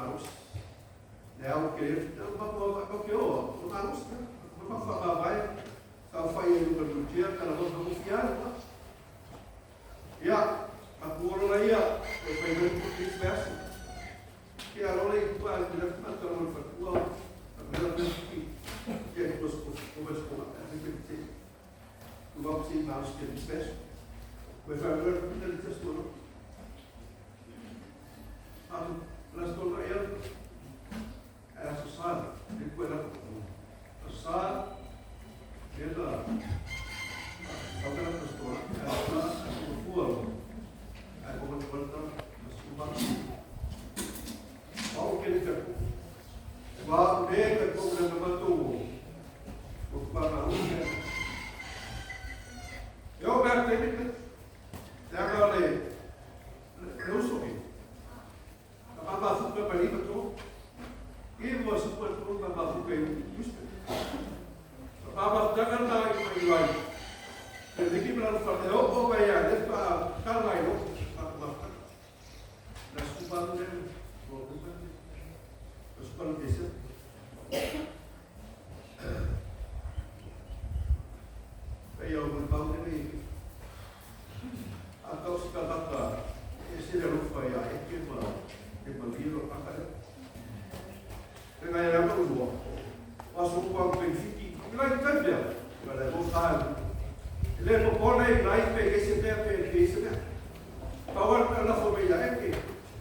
malosi. Le au ke le ma ma ma ke o o malosi ma ma fa ma vai sa fa i lu lu tia ka la ma mo fia ma. Ia, ma ku olo la ia e fai mai ku Christmas. Ke a lole i tua le la ma ta lo fa tua. Ma la ma ki ke ko ko ko ko ko ma ke te. Ku va si malosi ke Christmas. Ko fa lu lu le testo no. Le uso ke. Ka pāpā fuka pa lima tō. I mua supa tō pāpā fuka i uska. Ka pāpā futaka nā i mai lai. Te liki mena rufa te o o mai a le pa ka lai lo pa ku mafutaka. Na supa lu le o rufa te. Na supa lu te se. Pei au mui pau nei. A tau si tangata e se le alofa ia eke ma e malie lo kaka le. Te ngai ala ka ulua. Wa so kwa pe fiki. I lai kai pea. Ka le mo kai. Le ko kona i lai pe ke se pea pe ke se pea. Pa wa ka la fo me ia eke.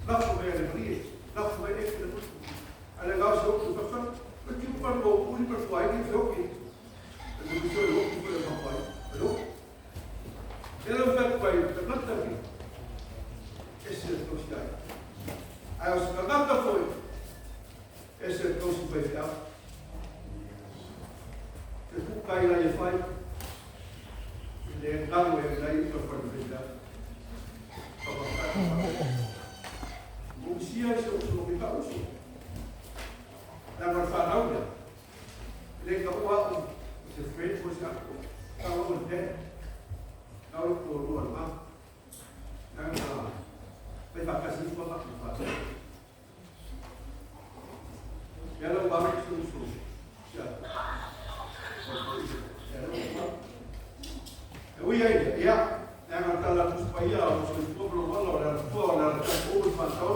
La fo me le malie. La fo me eke le mo. Ale ngau se oku ka fa. Ka ki pa mo uli pa fo ai ki fe oki. Le mo se oku pa ma pa. Le Ela o fai tagata ki e se tausi ai. Ai o se tagata foi e se tausi fai whiau. Te kuka i lai e whai, i le ngaro e lai uka whai whai whiau. Mo sia i se uso o ke ka uso. Nā mar whanau ia. Le ka ua o se friend mo se ako. Ka o te. Ka o ko rua ma. Nā ngā pai whakasi fua ma ku whātau. Ia lau wā se uso. Sia. Ia lau wā. E ui ai, ia, nā ngā tala tuspa ia o se fua mo wala o le ala fua o le ala tau o le whātau.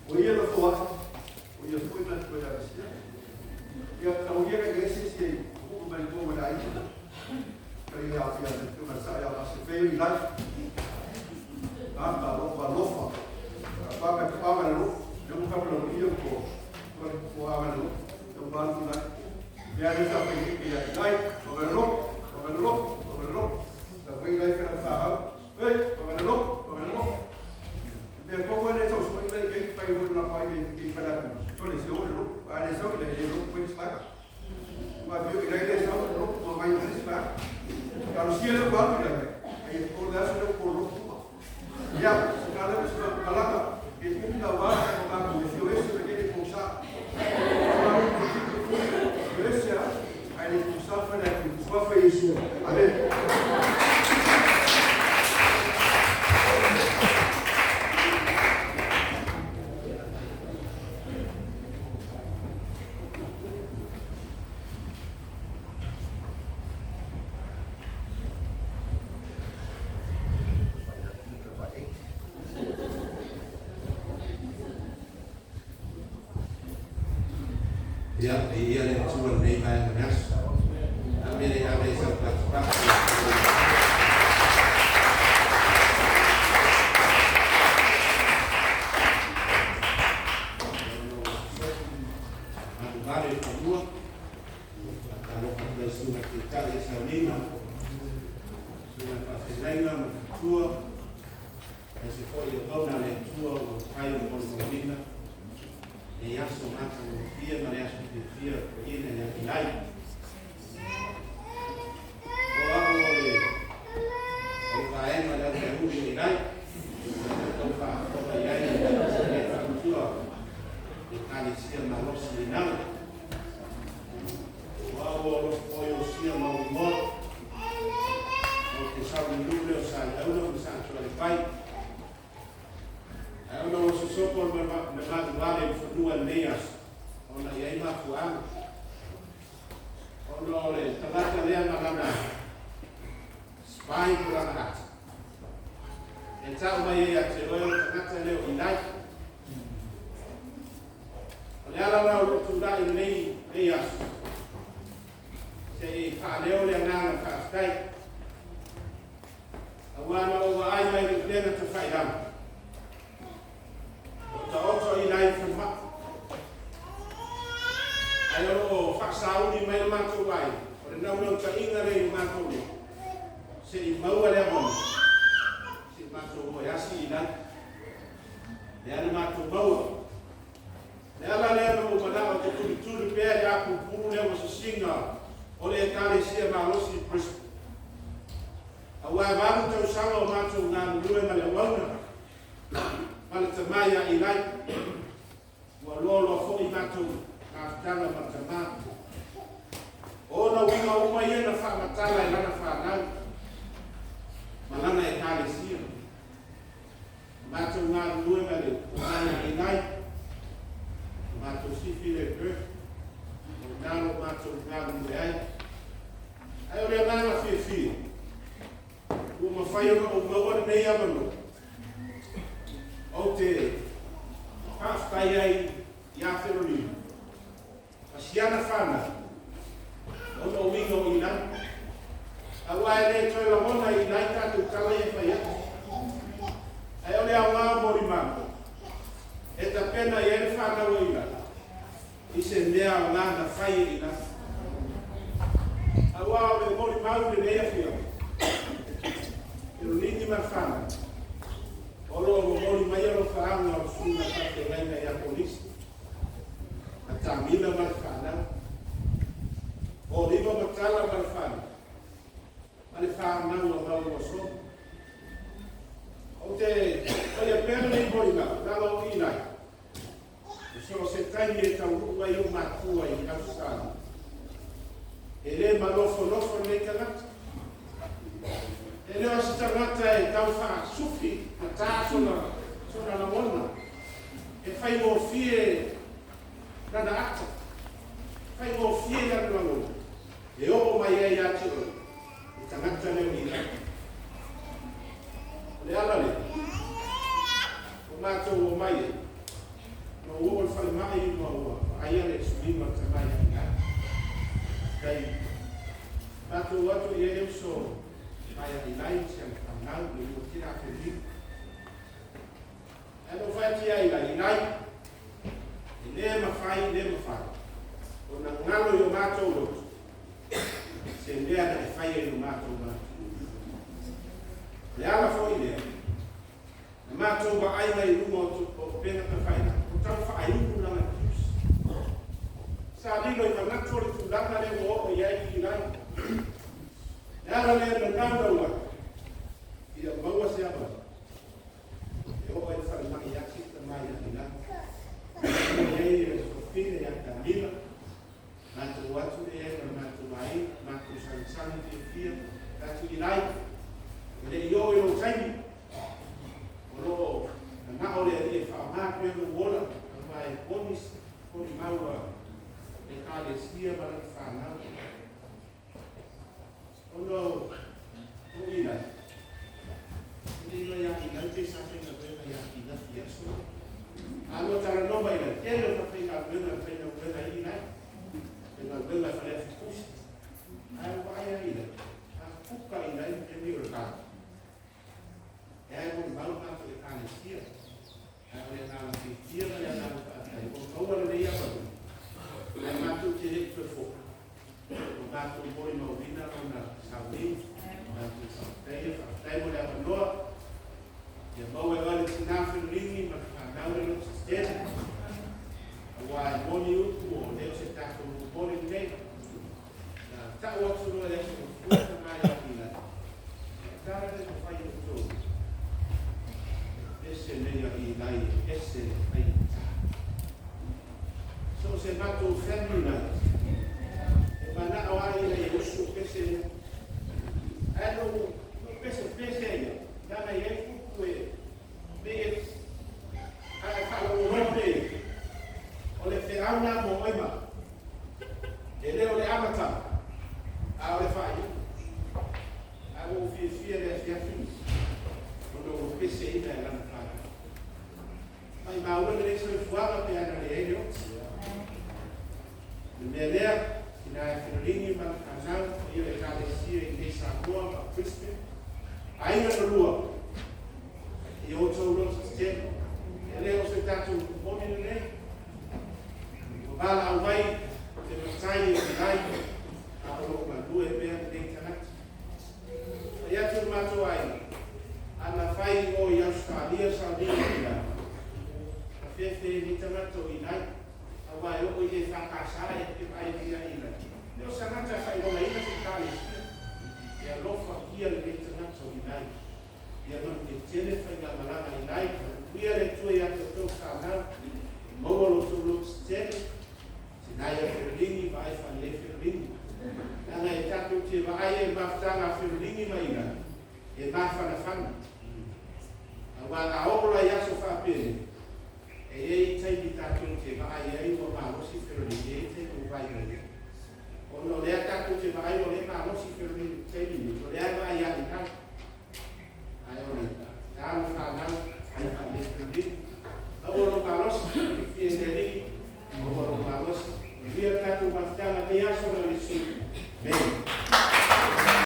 O ia la fua. O ia fua na koe a sia. Ia tau ia ka ese se ku mai ko mo lai. Ka ia ia te tu sa ia se fe i lai. Ka ta lo pa lofa. Ka pa ka pa ma lo. Le mu ka lo ia ko. Ko ko a ma lo. Te pa tu lai. Ia le sa pe ki ia lai. O ma lo. O ma lo. O ma lo. Ta wei lai ka sa ha. Ei, o ma lo. O ma lo. Me ko ko le so so le ke pa i na pa i ki pa la. So le so lo. A le so le le lo ko sa. Ma vi i le so lo ko mai i sa. Ka lo sia le pa le. Ai ko la so ko lo ko. Ya, se ka le so ka la ka. E ku na wa ko ka ko si o ese le ke ko sa. Ese ai le ko sa fa le ko fa Yesu. Amen. Ia, e ia le atua lenei vaega o le aso. Amene, ave ai sau patupatu. Vale le fanua, talofa atu ai susuga taitai e sauniga, susuga faafeagaiga ma fatua, aemaise foi o auauna a le Atua ua mafai ona molimauina nei aso matagofie ma le aso fiafia o le Paeaiga ia Ilai. O au o le o le vaega o le aumeauli o Ilai, o le tau faafofoga i ai le faamutua le Ekalesia malosi lena. O au o alofa foi o sia mau igoa, o te saogalemu lea o Saleaula ma Satualepai. Ae ona ua sosopo le na vavevave i le fanua i lenei aso, ona e i ai mafuaaga. Ona o le tagata lea ma lana spy po o lana ata, e tau mai ai ia te oe o le tagata lea o Ilai. O le ala la o lou tulai i lenei aso, se i faaleo le agaga faafetai. Aua na ou vaai mai i le upega tafailagi, o taoto Ilai i le falemai. Ae o lo o faasauli mai le matou aiga, o le naunautaiga lea i le matou nuu, se i maua le avanoa, se i matou o e asi Ilai. Lea na matou maua. O le ala lea na ou manao ou te tulituli pea i le apulupulu lea ua sisina o le Ekalesia malosi i Brisbane. Aua e 8 tausaga o matou galulue ma le auauna ma le tama ia Ilai. Ua loaloa foi matou mafutaga ma le tama. O ona uiga uma ia na faamatala e lana fanau ma lana Ekalesia. Matou galulue ma le tama ia Ilai, o matou sifi lea i Perth, o i ina lo matou galulue ai. Ae o le agaga fiafia, ua mafai ona ou maua lenei avanoa, ou te faafetai ai ia Felolina ma si ana fanau, ona o uiga o Ilai. Aua e le toe lagona e Ilai tatou tala ia e fai atu. Ae o le aoga o molimau, e tapena i ai le fanau a Ilai, i se mea aoga na fai e Ilai. Aua o le molimau i lenei afiafi, Felolini ma le fanau, o lo o momoli mai alofaaga o le susuga faafeagaiga ia Kolisi, ma Tamila ma le fanau, o Oliva Matala ma le fanau, ma le fanau a Mauloasoa. Ou te faia pea lenei molimau, lalo o Ilai, e so o se taimi e taunuu ai ou matua i Ausetalia, e le manofonofo lenei tagata. E le o se tagata e tau faasufi ma ta sona lagona, e faigofie lana ata, faigofie lana lagona, e oo mai ai ia te oe, le tagata lea o Ilai. O le ala lea, ua matou omai ai, na ou oo i le falemai ma ua vaaia le suiga o le tama ia Ilai. Faafetai, matou o atu i ai le uso ma ia Ilai ma si ana fanau, le lua tila a Felina. Ae na ou fai atu ia Ilai, Ilai, e le mafai, le mafai, ona galo i o matou loto, se mea na e faia i lo matou matua. O le ala foi lea, na matou vaai mai i luga o upega tafailagi, o tau faainu lana tiusi. Sa lilo i manatu o le tulaga lea ua oo i ai Ilai. Le ala lea na naunau ai, ia maua se avanoa, e oo ai le falemai ia si tama ia Ilai. Ua i ai le fafine ia Kamila, matou o atu lea i ai ma le matou aiga, matou sagisagi fiafia, atu Ilai, e le i oo i lou taimi, o lo o manao le Alii e faaaoga pea lou ola, aua e poni molimau a le Ekalesia ma lana fanau. Ona o Ilai, e le iloa ia Ilai pe sa faigaluega ia Pilafi i aso ia. A lua talanoa mai Ilai, tele o faigaluega e faigaluega ai Ilai, faigaluega e faleafipusi. Ae ua vaai lava Ilai, a kuka Ilai i le taimi o le tala. E ai molimau le matou Ekalesia. Ae o le agaga fiafia ma le agaga faafetai, ua maua lenei avanoa, ae matou te le i toe foi, ua matou molimauina lona sauniga. Matou faafetaia, faafetai mo le avanoa. Ia maua e oe le tina Felolini ma le fanau le loto tetele. Aua e moni upu o lea o se tatou nuu moni lenei. Na tau atu loa i le aso Gafua tama ia Ilai, e tala le mafai e outou. Ese nei a Ilai, ese le faigata. So o se matou family night, e manao lava ina ia usu pese lea. Ae lou pese pese ia, leaga e i ai upu e pei e faalogologo maua lenei soifuaga pe ana leai le oti. Le mea lea, ina e feloligi ma le fanau, ia le ekalesia i nei Samoa ma Brisbane. Aiga na lua, ia outou loto tetele, e le o se tatou moni lenei. Ua valaau mai le matai e filai, a o loo galue pea lenei tagata. Fai atu le matou aiga, ana fai o i Ausetalia sauniga i la, a fefe ni tagata o inai, auā e oo i EFKS e te vaai ai ia inai. Le o sagata e faailogaina se ekalesia. E alofa ia lenei tagata o inai. Ia manuia tele faigamalaga inai, manuia le Atua ia te outou fanau, maua lo outou loto tetele, sinai a feloligi, vaai faalelei feloligi. Leaga e tatou te vaai e mafutaga a feloligi ma ina, e mafanafana. Auā a oo la i aso faapele, e i ai taimi tatou te vaai ai ua malosi feloligi, e i ai taimi ua vaivai ai. Ona o lea tatou te vaai o lea malosi feloligi taimi nei, o lea vaai ai inai.